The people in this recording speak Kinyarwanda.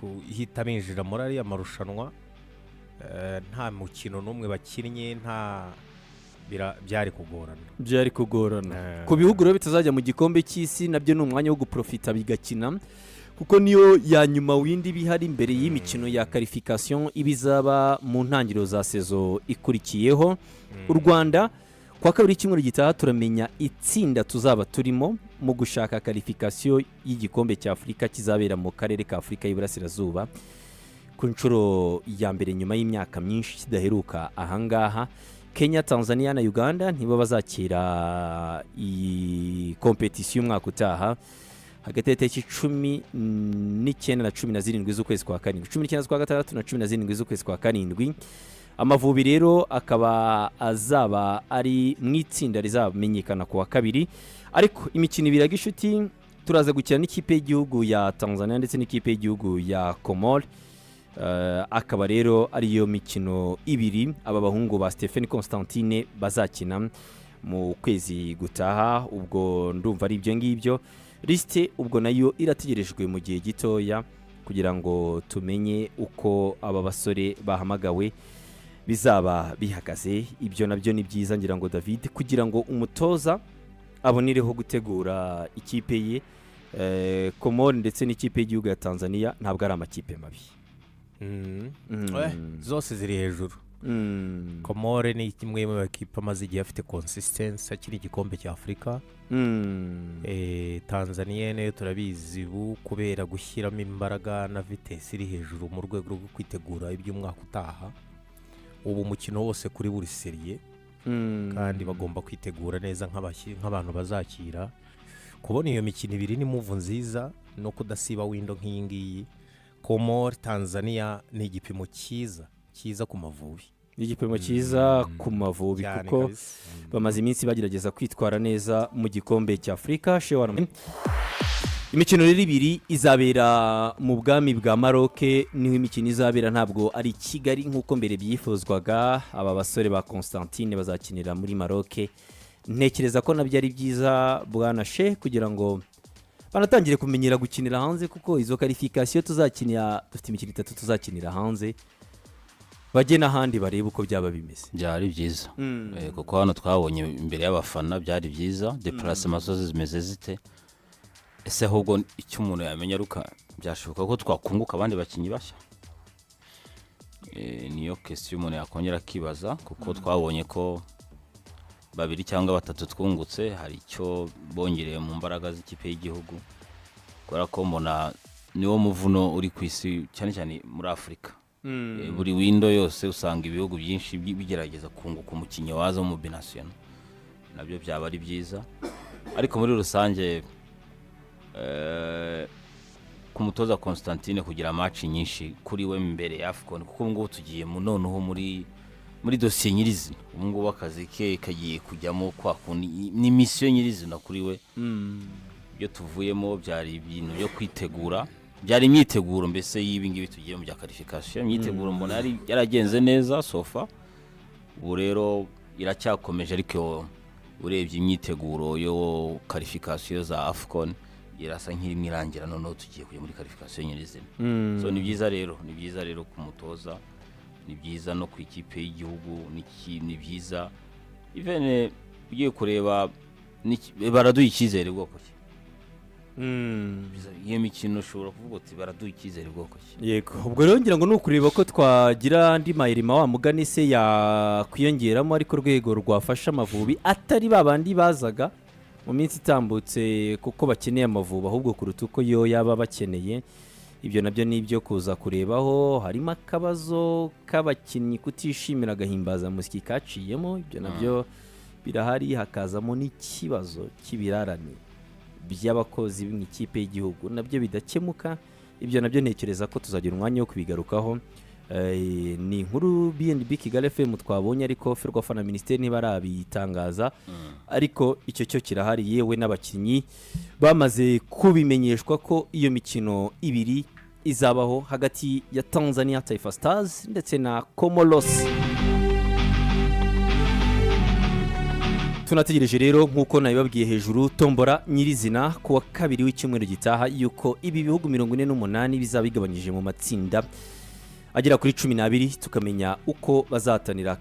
Kuhita binjira muri ariya marushanwa nta mukino n'umwe bakinnye, nta byari kugorana. Byari kugorana. Ku bihugu rero bitazajya mu gikombe cy'isi, nabyo ni umwanya wo guprofita bigakina, kuko niyo ya nyuma windi bihari imbere y'imikino ya qualification iba izaba mu ntangiriro za saison ikurikiyeho. U Rwanda, kuwa kabiri cyumweru gitaha, turamenya itsinda tuzaba turimo mu gushaka qualification y'igikombe cya Afurika kizabera mu karere ka Afurika y'Iburasirazuba ku nshuro ya mbere nyuma y'imyaka myinshi kidaheruka ahangaha. Kenya, Tanzania na Uganda nibo bazakira iyi compétition umwaka utaha, hagati y'itariki 19 na 17 z'ukwezi kwa karindwi, 19 z'ukwa gatandatu na 17 z'ukwezi kwa karindwi. Amavubi rero akaba azaba ari mu itsinda rizamenyekana ku wa kabiri, ariko imikino ibiri ya gishuti turaza gukina n'ikipe y'igihugu ya Tanzania ndetse n'ikipe y'igihugu ya Komori. Akaba rero ariyo mikino ibiri aba bahungu ba Stephen Constantine bazakina mu kwezi gutaha. Ubwo ndumva ari ibyo ngibyo. Liste ubwo nayo irategerejwe mu gihe gitoya kugira ngo tumenye uko aba basore bahamagawe bizaba bihagaze. Ibyo nabyo ni byiza, ngira ngo David, kugira ngo umutoza abonereho gutegura ikipe ye. Komori ndetse n'ikipe y'igihugu ya Tanzania ntabwo ari amakipe mabi. Zose ziri hejuru. Komore ni kimwe mu makipe amaze igihe afite consistency, akiri igikombe cya Afurika. Tanzania nayo turabizi ubu kubera gushyiramo imbaraga na vitesse iri hejuru mu rwego rwo kwitegura iby'umwaka utaha. Ubu umukino wose kuri buri sérieux, kandi bagomba kwitegura neza nk'abantu bazakira. Kubona iyo mikino ibiri ni move nziza no kudasiba window nk'iyi ngiyi. Komore, Tanzania ni igipimo cyiza cyiza ku Mavubi. Ni igipimo cyiza ku Mavubi cyane kuko kabisa. Bamaze iminsi bagerageza kwitwara neza mu gikombe cya Afurika. Shewana, imikino rero ibiri izabera mu bwami bwa Maroke, niho imikino izabera, ntabwo ari i Kigali nk'uko mbere byifuzwaga. Aba basore ba Constantine bazakinira muri Maroke. Ntekereza ko nabyo ari byiza, bwana She, kugira ngo banatangire kumenyera gukinira hanze, kuko izo qualification tuzakinira, dufite imikino itatu tuzakinira hanze, bajye n'ahandi barebe uko byaba bimeze. Byari byiza. Kuko hano twabonye imbere y'abafana byari byiza. Déplacement zo zimeze zite ese? Ahubwo icyo umuntu yamenya, ruka byashoboka ko twakunguka abandi bakinnyi bashya? Niyo question umuntu yakongera akibaza, kuko twabonye ko babiri cyangwa batatu twungutse hari icyo bongereye mu mbaraga z'ikipe y'igihugu, kubera ko mbona niwo muvuno uri ku isi, cyane cyane muri Afurika. Buri window yose usanga ibihugu byinshi bigerageza kunguka umukinnyi waza mu binational, nabyo byaba ari byiza. Ariko muri rusange, ku mutoza Constantine kugira match nyinshi kuri we mbere ya AFCON, kuko ubu ngubu tugiye mu noneho muri dosiye nyirizina. Ubu ngubu akazi ke kagiye kujyamo kwa kundi ni mission nyirizina kuri we. Ibyo tuvuyemo byari ibintu byo kwitegura, byari imyiteguro mbese y'ibi ngibi tugiye mu bya qualification. Imyiteguro mbona yari yaragenze neza so far, ubu rero iracyakomeje, ariko urebye imyiteguro yo qualification za AFCON irasa nk'irimo irangira. Noneho tugiye kujya muri qualification nyirizina. So ni byiza rero, ni byiza rero ku mutoza, ni byiza no ku ikipe y'igihugu, ni byiza even ugiye kureba baraduha icyizere bwoko ki. Iyo mikino ushobora kuvuga uti baraduha icyizere bwoko ki. Yego, ubwo rero ngira ngo ni ukureba ko twagira andi mayirima wa mugani se yakwiyongeramo, ariko urwego rwafasha Amavubi atari ba bandi bazaga mu minsi itambutse kuko bakeneye Amavubi, ahubwo kuruta uko yo yaba bakeneye. Ibyo nabyo ni ibyo kuza kurebaho. Harimo akabazo k'abakinnyi kutishimira agahimbazamusyi kaciyemo, ibyo nabyo birahari. Hakazamo n'ikibazo cy'ibirarane by'abakozi mu ikipe y'igihugu nabyo bidakemuka. Ibyo nabyo ntekereza ko tuzagira umwanya wo kubigarukaho. Ni inkuru BNB Kigali FM twabonye, ariko Ferwafa na minisiteri ntibarabitangaza, ariko icyo cyo kirahari. Yewe n'abakinnyi bamaze kubimenyeshwa ko iyo mikino ibiri izabaho hagati ya Tanzania Taifa Stars ndetse na Comoros. Tunategereje rero, nk'uko nabibabwiye hejuru, tombora nyirizina ku wa kabiri w'icyumweru gitaha, yuko ibi bihugu 48 bizaba bigabanyije mu matsinda agera kuri 12, tukamenya uko bazahatanira.